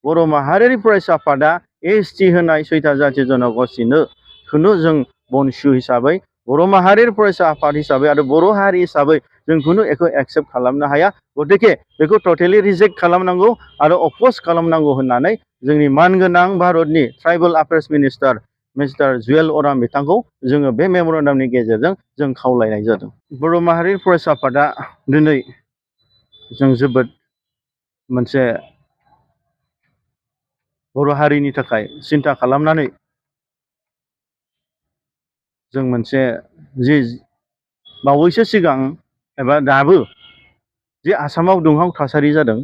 बर' माहारियारि फरायसा आफादा एसटि होनाय सयथा जाथि जनगोष्ठीनो जों बनसु हिसाबै बर' माहारियारि फरायसा आफाद हिसाबै आरो बर' हारि हिसाबै जों खुनु एखौ एक्सेप्ट खालामनो हाया। गतिके बेखौ टटेलि रिजेक्ट खालामनांगौ आरो अपोज खालामनांगौ होननानै जोंनि मानगोनां भारतनि ट्राइबेल अफेयार्स मिनिस्टार मिस्टार जुएल अराम बिथांखौ जोङो बे मेम'रेन्डामनि गेजेरजों जों खावलायनाय जादों। बर' माहारियारि फरायसा आफादा दिनै जों जोबोद मोनसे बर' हारिनि थाखाय सिन्था खालामनानै जों मोनसे जि बावैसो सिगां एबा दाबो जे आसामाव दुंहाव थासारि जादों,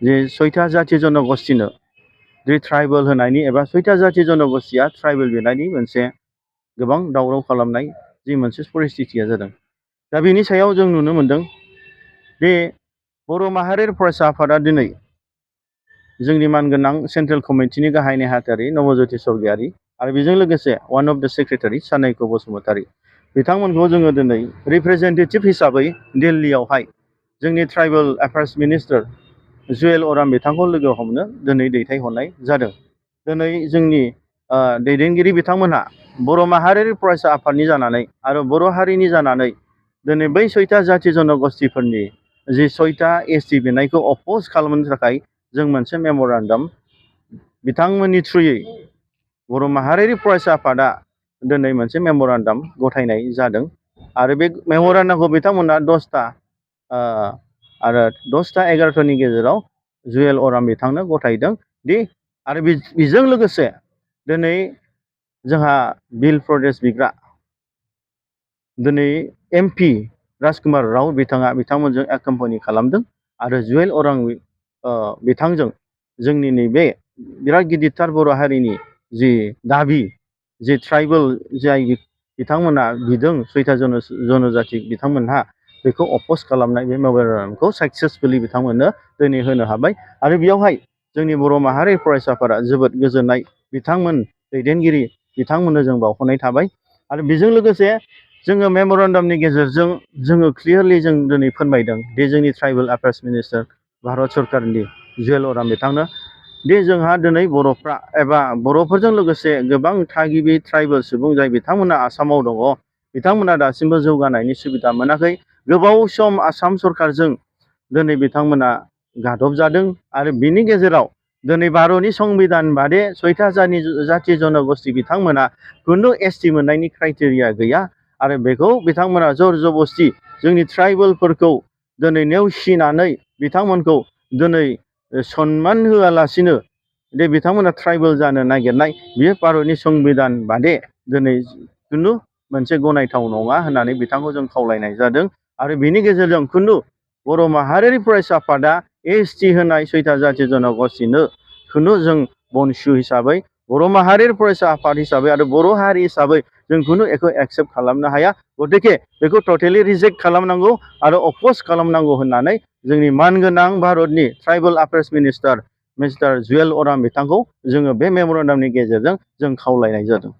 जे सयथा जाथि जनगोष्ठीनो जे ट्राइबेल होनायनि एबा सयथा जाथि जनगोष्ठीया ट्राइबेल बिनायनि मोनसे गोबां दावराव खालामनाय जि मोनसे परिस्थितिया जादों। दा बेनि सायाव जों नुनो मोनदों बे बर' माहारियारि फरायसा आफादा दिनै जोंनि मानगोनां सेन्ट्रेल कमिटिनि गाहाय नेहाथारि नबज्योति स्वर्गियारि आरो बेजों लोगोसे वान अफ द सेक्रेटारि सानायक बसुमतारी बिथांमोनखौ जोङो दिनै रिप्रेजेन्टेटिभ हिसाबै दिल्लीयावहाय जोंनि ट्राइबेल अफेयार्स मिनिस्टार जुएल अराम बिथांखौ लोगो हमनो दिनै दैथायहरनाय जादों। दिनै जोंनि दैदेनगिरि बिथांमोनहा बर' माहारियारि फरायसा आफादनि जानानै आरो बर' हारिनि जानानै दिनै बै सयथा जाथि जनगोष्ठीफोरनि जि सयथा एसटि बिनायखौ अपोज खालामनो थाखाय जों मोनसे मेम'रेन्डाम बिथांमोननि थ्रुयै बर' माहारियारि फरायसा आफादा दिनै मोनसे मेम'रेन्डाम गथायनाय जादों आरो बे मेम'रेन्डामखौ बिथांमोना 10टा आरो 10टा 11टानि गेजेराव जुएल अराम बिथांनो गथायदों दि आरो बेजों लोगोसे दिनै जोंहा बिल प्रदेश बिग्रा दिनै एमपि राजकुमार राव बिथांमोनजों एकाम्पानि खालामदों आरो जुएल अराम बिथांजों जोंनि नैबे बिराद गिदिरथार बर' हारिनि जि दाबि जे ट्राइबेल जाय बिथांमोना बिदों सयथा जनजाति बिथांमोनहा बेखौ अपोज खालामनाय बे मेम'रेन्डामखौ साक्सेसफुलि बिथांमोननो दिनै होनो हाबाय आरो बेयावहाय जोंनि बर' माहारि फरायसाफोरा जोबोद गोजोननाय बिथांमोन दैदेनगिरि बिथांमोननो जों बावहरनाय थाबाय। आरो बेजों लोगोसे जोङो मेम'रेन्डामनि गेजेरजों जोङो क्लियारलि जों दिनै फोरमायदों दि जोंनि ट्राइबेल अफेयार्स मिनिस्टार भारत सरकारनि जुएल अराम बिथांनो दि जोंहा दिनै बर'फ्रा एबा बर'फोरजों लोगोसे गोबां थागिबि ट्राइबेल सुबुं जाय बिथांमोना आसामाव दङ, बिथांमोना दासिमबो जौगानायनि सुबिदा मोनाखै। गोबाव सम आसाम सरकारजों दिनै बिथांमोना गादब जादों आरो बिनि गेजेराव दिनै भारतनि संबिधान बादि सयथा जाथि जनगोष्ठी बिथांमोना खुनु एसटि मोननायनि क्राइटेरिया गैया आरो बेखौ बिथांमोना जर जबस्थि जोंनि ट्राइबेलफोरखौ दिनै नेवसिनानै बिथांमोनखौ दिनै सनमान होआलासिनो दे बिथांमोना ट्राइबेल जानो नागिरनाय बियो भारतनि संबिधान बादि दिनै खुनु मोनसे गनायथाव नङा होननानै बिथांखौ जों खावलायनाय जादों। आरो बिनि गेजेरजों खुनु बर' माहारियारि फरायसा आफादा एसटि होनाय सयथा जाथि जनगोष्ठीनो खुनु जों बनसु हिसाबै बर' माहारियारि फरायसा आफाद हिसाबै आरो बर' हारि हिसाबै जों खुनु एखौ एक्सेप्ट खालामनो हाया। गतिके बेखौ टटेलि रिजेक्ट खालामनांगौ आरो अपोज खालामनांगौ होननानै जोंनि मानगोनां भारतनि ट्राइबेल अफेयार्स मिनिस्टार मिस्टार जुएल अराम बिथांखौ जोङो बे मेम'रेन्डामनि गेजेरजों जों खावलायनाय जादों।